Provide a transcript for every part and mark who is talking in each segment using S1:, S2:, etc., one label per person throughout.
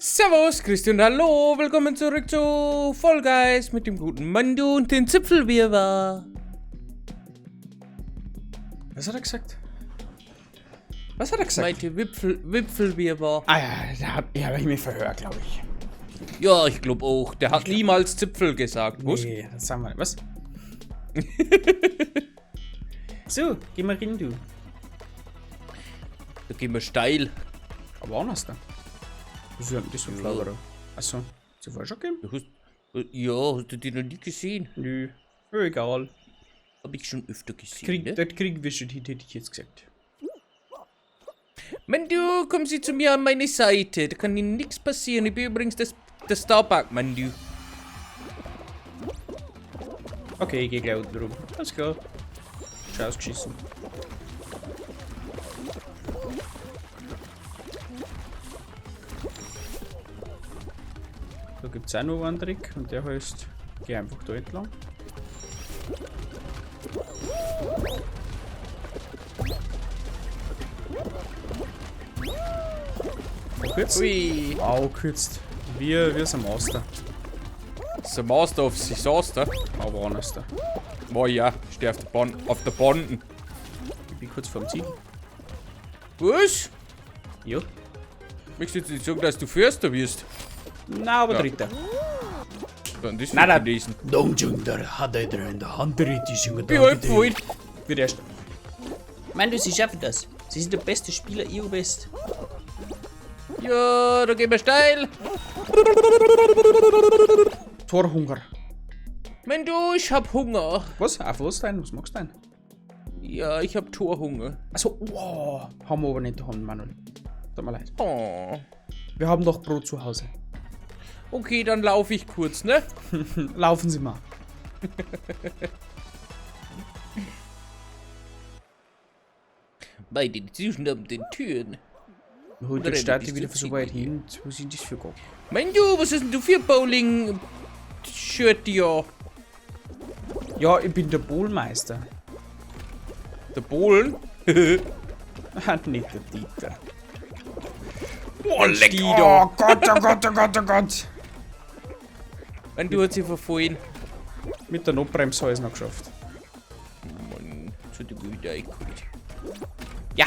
S1: Servus, Christi und hallo, willkommen zurück zu Fall Guys mit dem guten Mando und den Zipfelwirrwarr.
S2: Was hat er gesagt? Was hat er gesagt?
S1: Meinte Wipfelwirrwarr.
S2: Ah ja, da hab ich mich verhört, glaube ich.
S1: Ja, ich glaub auch. Der hat niemals Zipfel gesagt, was?
S2: Nee, das sagen wir nicht. Was? So, geh mal rein, du.
S1: Da gehen wir steil.
S2: Aber anders da. Was ist denn das für ein Flower? Achso, hast du vorher schon gegeben?
S1: Ja, hast du die noch nie gesehen?
S2: Nö, egal.
S1: Hab ich schon öfter gesehen, ne?
S2: Das kriegen wir schon hin, hätte ich jetzt gesagt.
S1: Mandu, kommen Sie zu mir an meine Seite. Da kann Ihnen nichts passieren. Ich bin übrigens der Starbuck, Mandu.
S2: Okay, ich geh gleich unten rum. Alles klar. Schon ausgeschissen. Da gibt's auch noch einen Trick und der heißt, geh einfach da entlang. Kürzt?
S1: Ui.
S2: Wow, kürzt. Wir sind Master.
S1: The Master of Disaster.
S2: Aber anders da.
S1: Boah, ja, ich steh auf der Bahn, auf der Banden.
S2: Ich bin kurz vorm Ziel.
S1: Was?
S2: Ja.
S1: Möchtest du jetzt nicht sagen, dass du Förster wirst?
S2: Na, aber
S1: Ja.
S2: Dritter.
S1: Dann das
S2: Nein, nein.
S1: gelesen.
S2: Wie
S1: alt voll.
S2: Wird erst. Meinst du, Sie schaffen das? Sie sind der beste Spieler, ihr best.
S1: Ja, da gehen wir steil.
S2: Torhunger.
S1: Mensch, ich hab Hunger.
S2: Was? Auf was denn? Was magst du denn?
S1: Ja, ich hab Torhunger.
S2: Achso, wow. Haben wir aber nicht daheim, Manuel. Tut mir leid.
S1: Oh.
S2: Wir haben doch Brot zu Hause.
S1: Okay, dann laufe ich kurz, ne?
S2: Laufen Sie mal.
S1: Bei den Zwischen an den Türen.
S2: Holt
S1: Oder
S2: der Start
S1: bist
S2: wieder
S1: du
S2: so weit
S1: ziemlich
S2: hin. Was sind das für Gott?
S1: Mensch, was ist denn du für Bowling-Shirt, ja?
S2: Ja, ich bin der Bowlmeister.
S1: Der Bohlen?
S2: Ah, nicht der Dieter.
S1: Boah, leck
S2: Oh
S1: da.
S2: Gott, oh Gott, oh Gott, oh Gott.
S1: Wenn du hat sie verfallen.
S2: Mit der Notbremse habe ich es noch geschafft.
S1: Mann, zu der Güte eingeholt.
S2: Ja.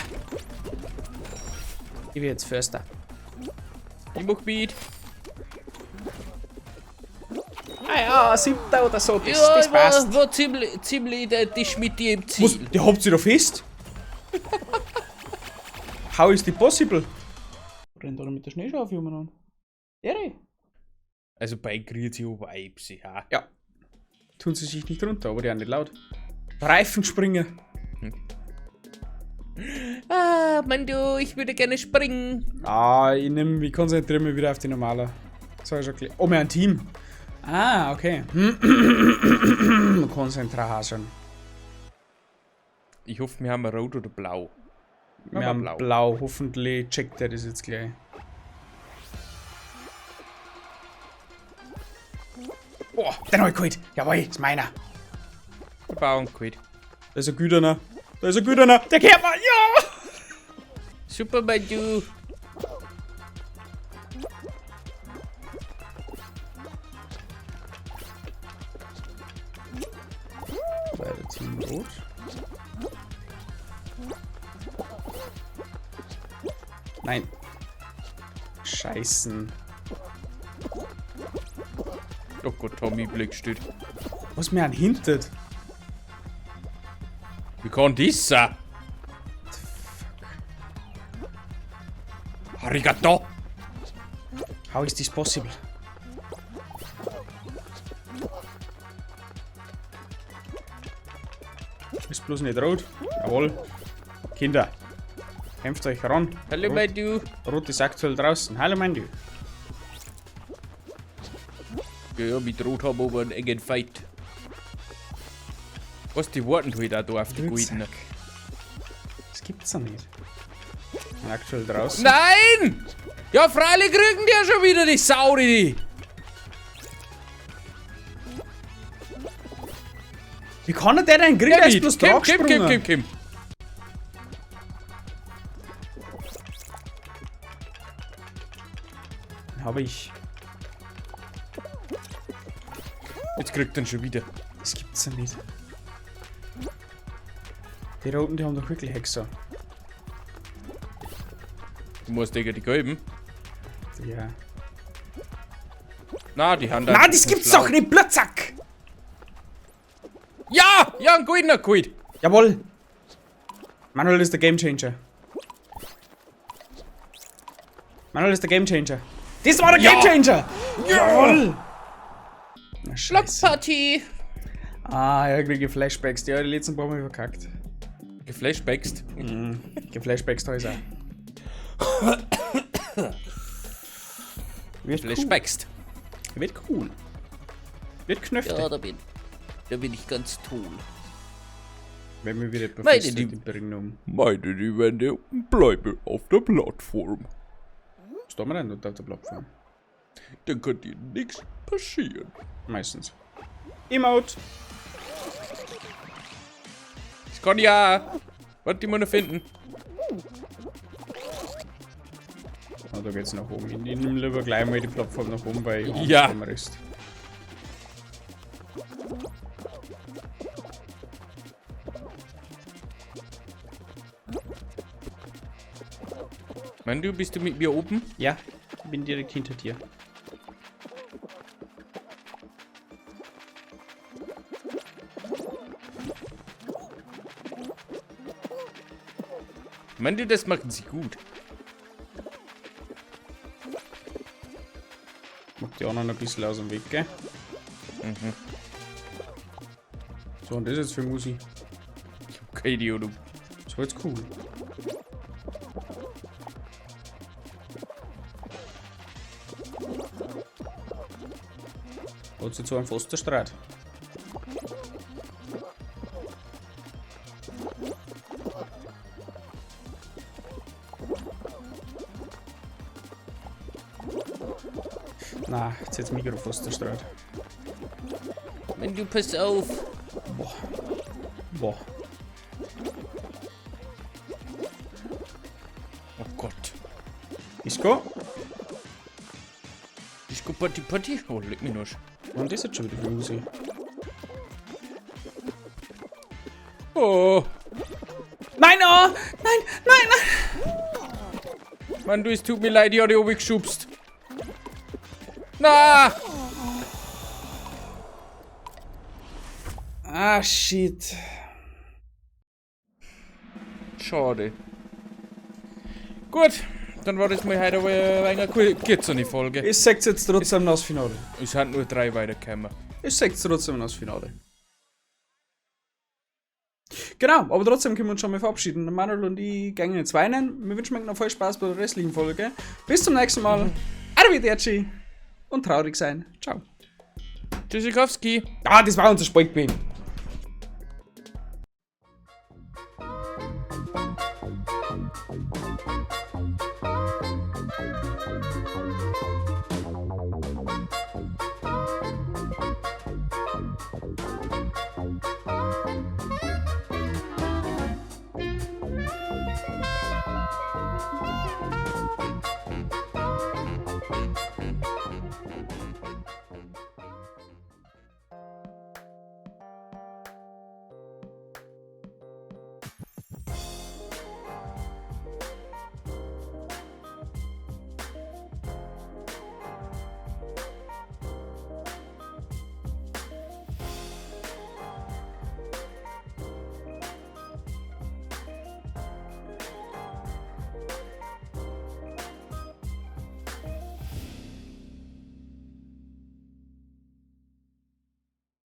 S2: Ich bin jetzt Förster.
S1: Ich mach mit.
S2: Ah ja, siebter oder so, das,
S1: Ja,
S2: das
S1: ich war,
S2: passt.
S1: war ziemlich identisch mit dir im
S2: Was,
S1: Ziel.
S2: die habt ihr da fest? How is it possible? Rennt oder mit der Schneeschaufel umeinander? Ere?
S1: Also bei Grüezi Vibes, ja.
S2: Ja. Tun sie sich nicht runter, aber die sind nicht laut. Reifenspringer.
S1: Ah, Mando, ich würde gerne springen.
S2: Ah, ich konzentriere mich wieder auf die normale. Das hab ich schon erklärt. Oh, wir haben ein Team. Ah, okay. Konzentration.
S1: Ich hoffe, wir haben rot oder blau.
S2: Wir haben blau. Blau. Hoffentlich checkt er das jetzt gleich. Boah, den hab ich geholt. Jawohl, ist meiner.
S1: Der Bauern geholt.
S2: Da ist ein Güterner. Da ist ein Güterner. Der kehrt mal. Ja!
S1: Super, Mando.
S2: Beide Team rot. Nein. Scheißen.
S1: Oh Gott, Tommy Blick steht.
S2: Was mir anhintet?
S1: Wie kann das sein? Arigato!
S2: How is this possible? Ist bloß nicht rot. Jawohl. Kinder, kämpft euch ran.
S1: Hallo,
S2: Rot,
S1: Mandu.
S2: Rot ist aktuell draußen. Hallo, Mandu.
S1: Ja, mit Rot haben wir aber einen engen Fight. Was, die warten halt auch da auf die Goldenen.
S2: Das gibt's doch nicht. Aktuell draußen.
S1: Nein! Ja, freilich kriegen die ja schon wieder die Sau, die.
S2: Wie kann der denn kriegen? Der ist bloß
S1: Kim,
S2: drauf
S1: Kim, Kim,
S2: gesprungen.
S1: Kim, Kim.
S2: Habe ich.
S1: Jetzt kriegt er ihn schon wieder.
S2: Das gibt's ja nicht. Die da unten, die haben doch wirklich Hexer.
S1: Du musst gegen die Gelben.
S2: Ja.
S1: Na, die haben da.
S2: Na, das gibt's doch nicht, Blödsack!
S1: Ja! Ja, ein goldener geholt!
S2: Jawohl! Manuel ist der Gamechanger. Manuel ist der Gamechanger. Das war der
S1: Ja.
S2: Gamechanger! Jawohl! Na, Scheiße.
S1: Blockparty!
S2: Ah, ja, kriege Flashbacks. Die habe ich die letzten paar Mal verkackt.
S1: Geflashbackst.
S2: Geflashbacks da ist auch. Wird cool.
S1: Flashbackst.
S2: Wird cool. Wird knöfte.
S1: Ja, da bin ich ganz toll.
S2: Wenn wir wieder
S1: Meine
S2: befestigt
S1: die-
S2: im Brinum.
S1: Meine die Wände und bleibe auf der Plattform.
S2: Was tun wir denn dort auf der Plattform?
S1: Dann kann dir nichts passieren.
S2: Meistens. Emote!
S1: Das kann ja. Warte, die muss noch finden.
S2: Ah, da geht's nach oben. Ich nehme lieber gleich mal die Plattform nach oben, weil ich Angst
S1: Ja.
S2: vor dem Rest.
S1: Mann, du bist du mit mir oben?
S2: Ja, bin direkt hinter dir.
S1: Mann, du, das machen sie gut.
S2: Mach die anderen ein bisschen aus dem Weg, gell? Mhm. So, und das jetzt für Musi.
S1: Ich hab keine Ahnung.
S2: Das war jetzt cool. Hat sie zu einem Fosterstrat. Na, jetzt jetzt Mikro Fosterstrat.
S1: Mann, du, pass auf.
S2: Boah. Boah.
S1: Oh Gott.
S2: Disco?
S1: Disco Party Party? Oh, leck mich noch.
S2: Und das jetzt schon wieder für Musi.
S1: Oh.
S2: Nein, oh! Nein, nein, nein!
S1: Mann, du, es tut mir leid, ich hab dich oben geschubst. Na!
S2: Ah, shit.
S1: Schade. Gut, dann war das mal heute aber eine kürzere Folge.
S2: Ich sag's jetzt trotzdem noch das Finale.
S1: Es sind nur 3 weitergekommen.
S2: Ich sag's trotzdem noch das Finale. Genau, aber trotzdem können wir uns schon mal verabschieden. Manuel und ich gehen jetzt weinen. Wir wünschen euch noch viel Spaß bei der restlichen Folge. Bis zum nächsten Mal. Arrivederci. Und traurig sein. Ciao.
S1: Tschüssikowski.
S2: Ah, das war unser Spaltgewinn.